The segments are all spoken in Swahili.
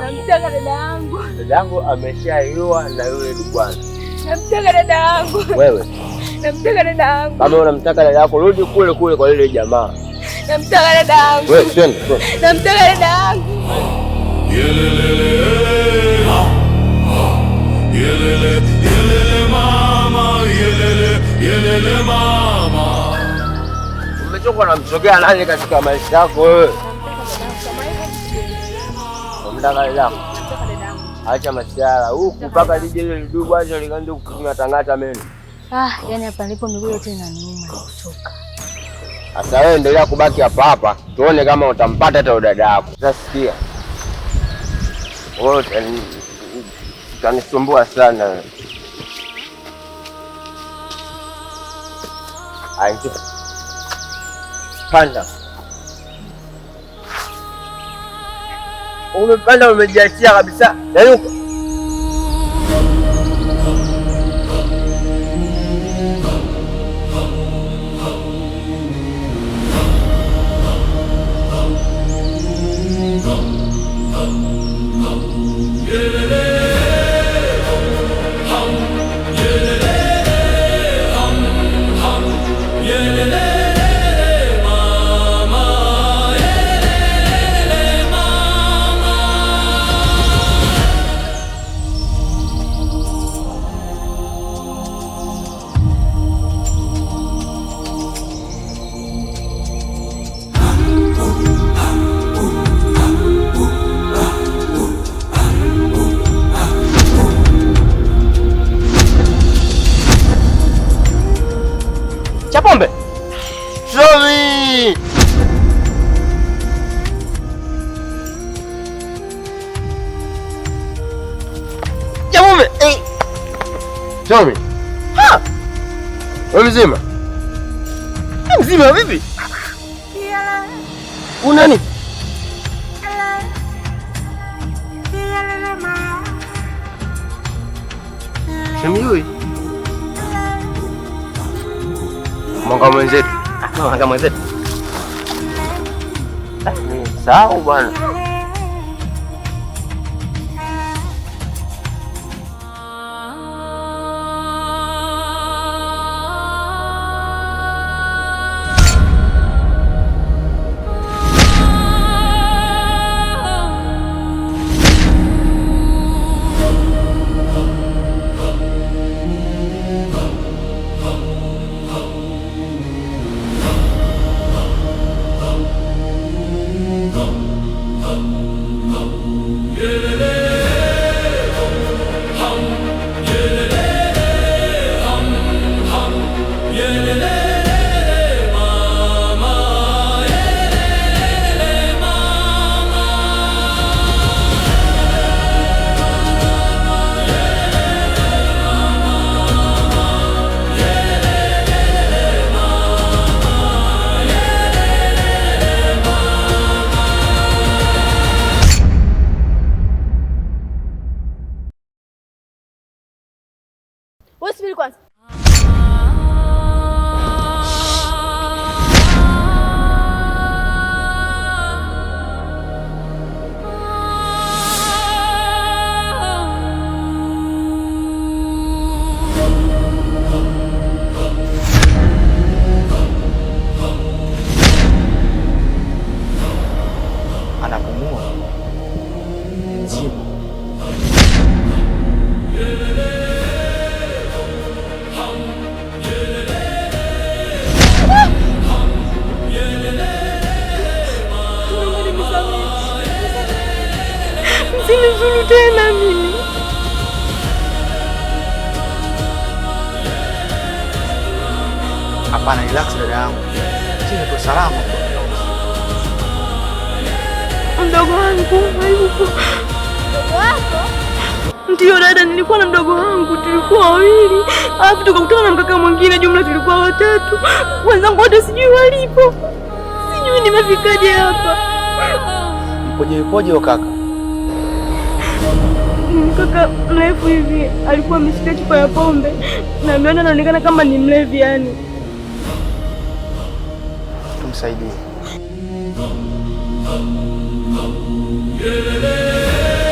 Namtaka dada yangu. Dada yangu ameshaiwa na yule bwana. Namtaka dada yangu. Wewe. Namtaka dada yangu. Kama unamtaka dada yako rudi kule kule kwa yule jamaa. Namtaka dada yangu. Wewe twende. Namtaka dada yangu. Yelelele, yelele, yelele mama, yelele, yelele mama. Umechoka unamsogea nani katika maisha yako wewe? Unamtaka dada yako? Acha masiara huku mpaka lije ile lidugu acha likaanze kung'ata meno. Ah, yani hapa nilipo miguu yote inaniuma na kuchoka. Sasa wewe endelea kubaki hapa hapa, tuone kama utampata hata dada yako. Sasa sikia. Wewe utanisumbua sana wewe. Aje. Panda. Umepanda umejiachia kabisa. Yaani Chapombe. Sorry. Chapombe. Eh. Sorry. Ha! Wewe mzima? Mzima vipi? Unani? Simjui. Mwanga mwenzetu. Mwanga mwenzetu. Sawa bwana. Wewe subiri kwanza. Anapumua mzima. Msinizuru tena mimi. Hapana, relax dada yangu, sisi tuko salama. Mdogo wangu hayupo. Mdogo wako? Ndiyo dada, nilikuwa na mdogo wangu, tulikuwa wawili, alafu tukakutana na mkaka mwingine, jumla tulikuwa watatu. Wenzangu wote sijui walipo, sijui nimefikaje hapa. Ipoje ipoje kaka? Mkaka mrefu hivi alikuwa ameshika chupa ya pombe na ameona anaonekana kama ni mlevi yani. Tumsaidie. Yelele.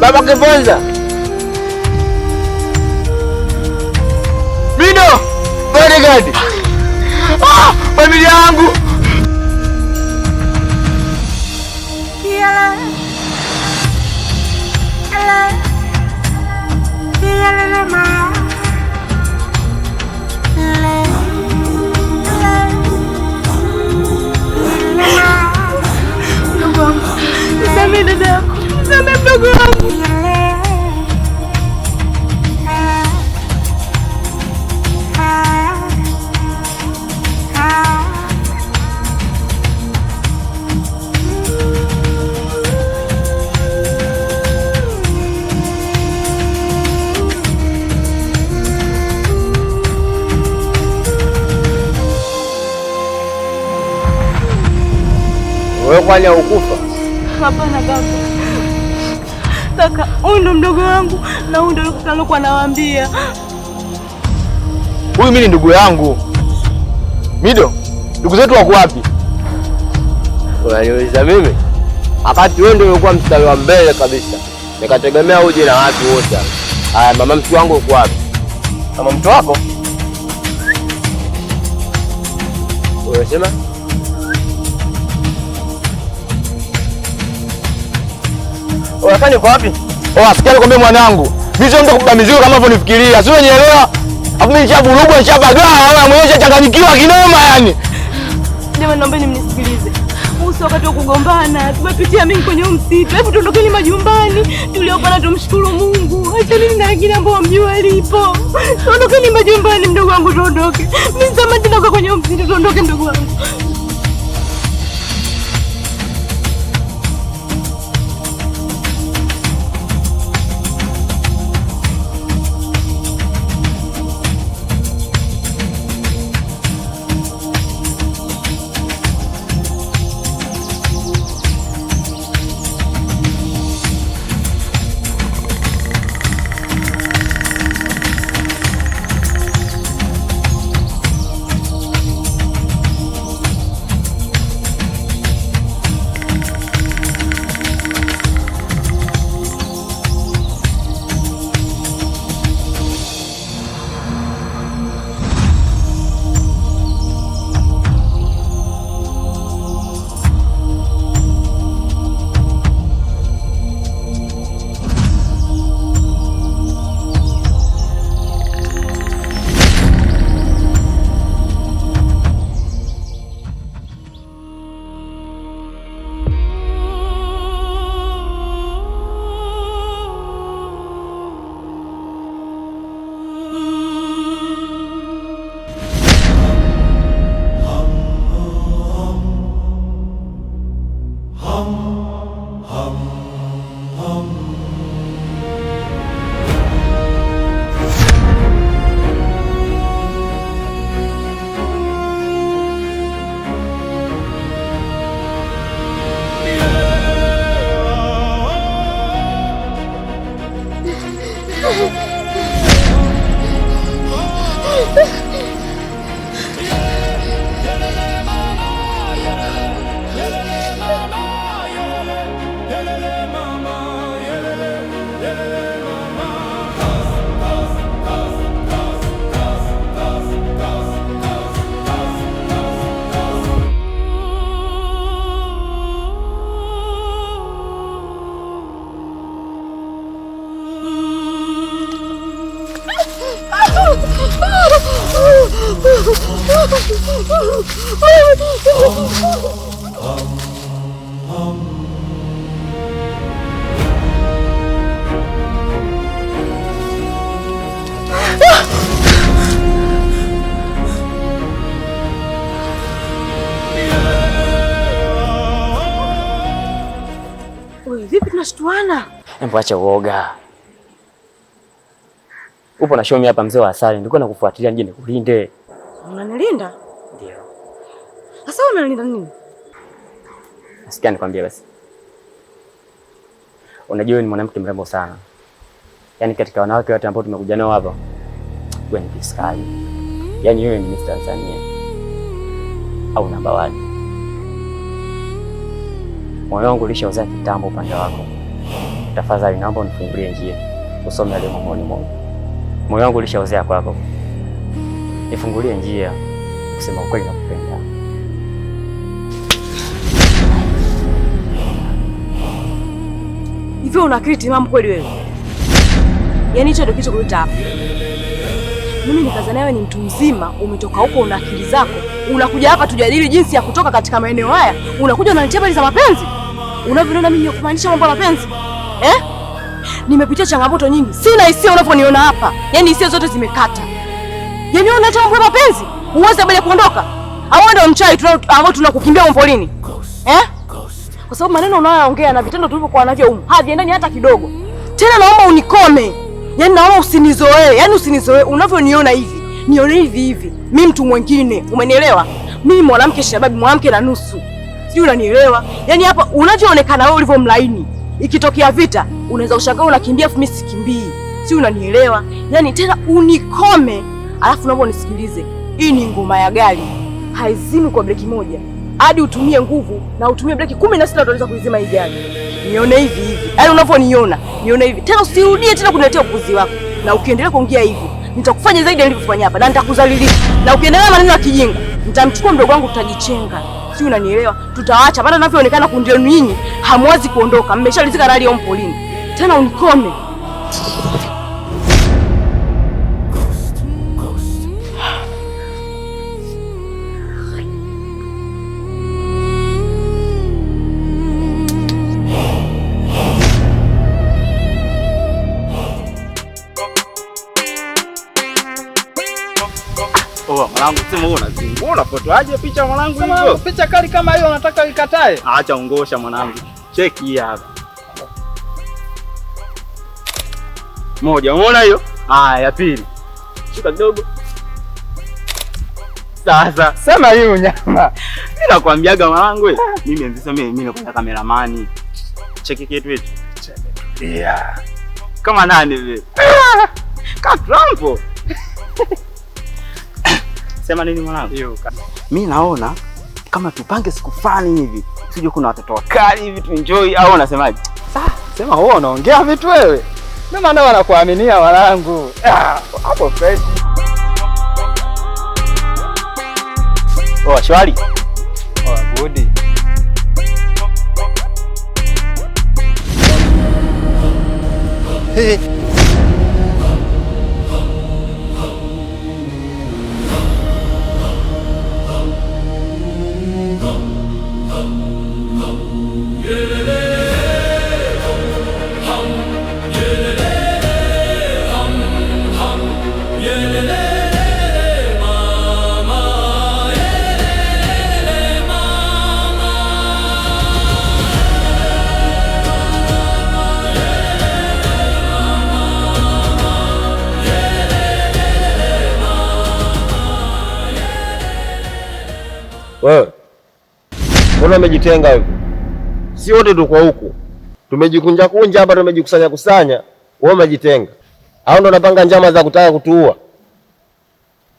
Baba Kiponza. Mido! Bodyguard. Ah, familia yangu. Mdogo wangu, nisamehe dada yako, nisamehe mdogo wangu. Wewe kwani haukufa? Hapana kaka. Kaka, huyu ndo mdogo wangu na huyu ndo kaka alikuwa anawaambia. Huyu mimi ni ndugu yangu. Mido, ndugu zetu wako wapi? Unaniuliza mimi? Wakati wewe ndio ulikuwa mstari wa mbele kabisa. Nikategemea uje na watu wote hapa. Haya, mama mtu wangu yuko wapi? Mama mtu wako? Unasema? Unafanya uko wapi? Oh, asikia nikwambie mwanangu. Mimi sio mtu kubeba mizigo kama unavyonifikiria. Sio unielewa? Afu mimi nishavurugwa, nishabagaa, wewe mwenyewe ushachanganyikiwa kinoma yani. Jamani, naombeni mnisikilize. Huu sio wakati wa kugombana. Tumepitia mingi kwenye huu msitu. Hebu tuondokeni majumbani. Tuliopana tumshukuru Mungu. Achaneni na wengine ambao hamjui walipo. Tuondokeni majumbani mdogo wangu, tuondoke. Mimi sitamani tena kukaa kwenye huu msitu. Tuondoke mdogo wangu. Wewe vipi tunashtuana? Hebu acha uoga. Upo na shomi hapa mzee wa asali. Nilikuwa nakufuatilia nije nikulinde. Unanilinda? Ndio. Sasa unanilinda nini? Nasikia nikwambie basi. Unajua wewe ni mwanamke mrembo sana. Yaani katika wanawake wote ambao tumekuja nao hapa, wewe ni piskali. Yaani wewe ni Miss Tanzania au namba 1. Moyo wangu ulishauzaa kitambo upande wako. Tafadhali naomba unifungulie njia, usome yaliyo moyoni mwangu. Moyo wangu ulishaozea kwako. Nifungulie njia, kusema ukweli nakupenda. Hivyo una akili timamu kweli wewe? Yaani hicho ndio kilichokuleta hapa. Mimi nikazania wewe ni mtu mzima, umetoka huko una akili zako. Unakuja hapa tujadili jinsi ya kutoka katika maeneo haya. Unakuja unanitia habari za mapenzi. Unavyoniona mimi kumaanisha mambo ya mapenzi? Eh? Nimepitia changamoto nyingi. Sina hisia unavyoniona hapa. Yaani hisia zote zimekata. Yaani wewe unaleta mambo ya mapenzi? Uweze bila kuondoka? Au wewe ndio mchai ambao tunakukimbia mpolini? Eh? Kwa sababu maneno unayoongea na vitendo tulivyokuwa navyo humu haviendani hata kidogo. Tena naomba unikome. Yaani naomba usinizoee. Yaani usinizoee unavyoniona hivi. Nione hivi hivi. Mimi mtu mwingine, umenielewa? Mimi mwanamke shababi, mwanamke na nusu. Sijui unanielewa? Yaani hapa unavyoonekana wewe ulivyo mlaini. Ikitokea vita, unaweza ushangaa unakimbia afu mimi sikimbii. Sijui unanielewa? Yaani tena unikome. Alafu naomba unisikilize. Hii ni ngoma ya gari. Haizimi kwa breki moja. Hadi utumie nguvu na utumie breki 16 utaweza kuizima hii gari. Nione hivi hivi. Yaani unavyoniona, nione hivi. Tena usirudie tena kuniletea upuzi wako. Na ukiendelea kuongea hivi, nitakufanya zaidi nilivyofanya hapa na nitakudhalilisha. Na ukiendelea maneno ya kijinga, nitamchukua mdogo wangu tutajichenga. Si unanielewa? Tutawaacha maana ninavyoonekana kundi lenu nyinyi hamwezi kuondoka. Mmeshalizika rali ya mpolini. Tena unikome. Mwanangu, sema wewe unazingua, unapotoaje picha mwanangu hiyo? Picha kali kama hiyo unataka ikatae? Acha ungosha mwanangu. Cheki hii hapa. Moja, umeona hiyo? Haya, ya pili. Shuka kidogo. Sasa, sema hiyo nyama. Mimi nakwambiaga mwanangu wewe. Mimi mzee mimi nakwenda kameramani. Cheki kitu hicho. Yeah. Kama nani vile? Ka Trump. Sema nini mwanangu? Mimi naona kama tupange siku fulani hivi, sije kuna watoto wakali hivi tu enjoy au unasemaje? Sema wewe unaongea vitu wewe. Mimi maana wanakuaminia mwanangu. Hapo fresh. Oh, shwari. Oh, good. Hey. Wewe mbona umejitenga hivi? Si wote tuko huku. Tumejikunja kunja hapa, tumejikusanya kusanya. Wewe umejitenga. Au ndo unapanga njama za kutaka kutuua?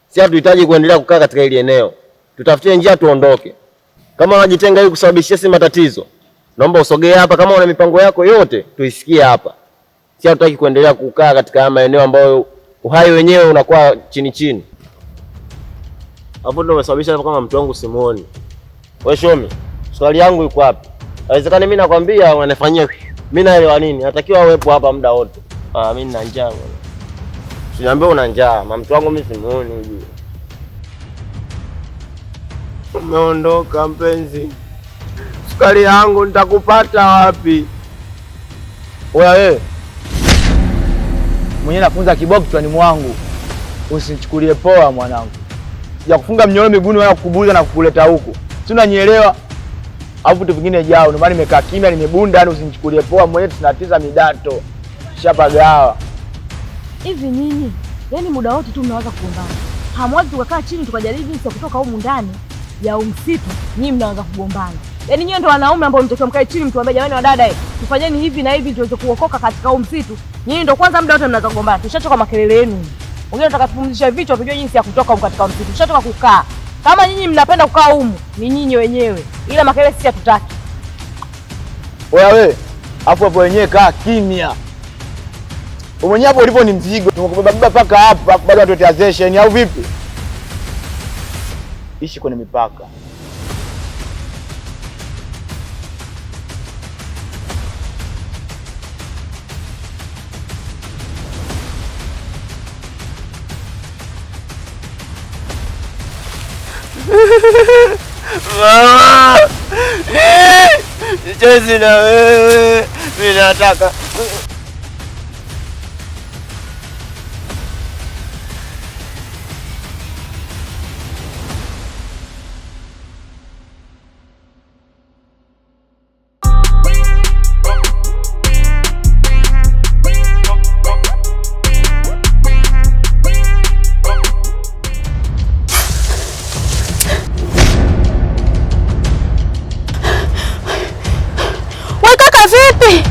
Si hatuhitaji kuendelea kukaa katika hili eneo. Tutafutie njia tuondoke. Kama unajitenga hivi kusababishia si matatizo. Naomba usogee hapa, kama una mipango yako yote tuisikie hapa. Si hatutaki kuendelea kukaa katika maeneo ambayo uhai wenyewe unakuwa chini chini. Hapo ndo umesababisha kama mtu wangu simuoni. Wewe Shomi, swali yangu iko wapi? Haiwezekani mimi nakwambia unanifanyia. Mimi naelewa nini? Natakiwa uwepo hapa muda wote. Ah, mimi nina njaa bwana. Usiniambie una njaa, mama mtu wangu mimi simuoni ujue. Umeondoka mpenzi. Sukari yangu nitakupata wapi? Oya wewe. Mwenyewe nafunza kibao kichwani mwangu. Usinichukulie poa mwanangu. Sijakufunga mnyororo miguuni wala kukubuza na kukuleta huku. Si unanielewa? Au vitu vingine jao, ndio maana nimekaa kimya, nimebunda, yani usinichukulie poa mwenyewe tunatiza midato. Shapagawa. Hivi nyinyi, yani muda wote tu mnawaza kugombana. Hamwazi tukakaa chini tukajadili jinsi ya kutoka humu ndani ya msitu, nyinyi mnaanza kugombana. Yaani nyinyi ndio wanaume ambao mtakiwa mkae chini mtuambie jamani wadada, tufanyeni hivi na hivi tuweze kuokoka katika huu msitu. Nyinyi ndio kwanza muda wote mnaanza kugombana. Tushachoka makelele yenu. Wengine tunataka tupumzishe vichwa tujue jinsi ya kutoka humu katika msitu. Tushatoka kukaa. Kama nyinyi mnapenda kukaa humu, ni nyinyi wenyewe. Ila makelele sisi hatutaki. Oya wewe, Alafu hapo wenyewe kaa kimya. Wewe mwenyewe hapo ulipo ni mzigo. Tumekubeba baba paka hapa, alafu bado watuletea session au vipi? Ishi kwenye mipaka. Mama, sichezi na wewe, mimi nataka. We kaka, vipi?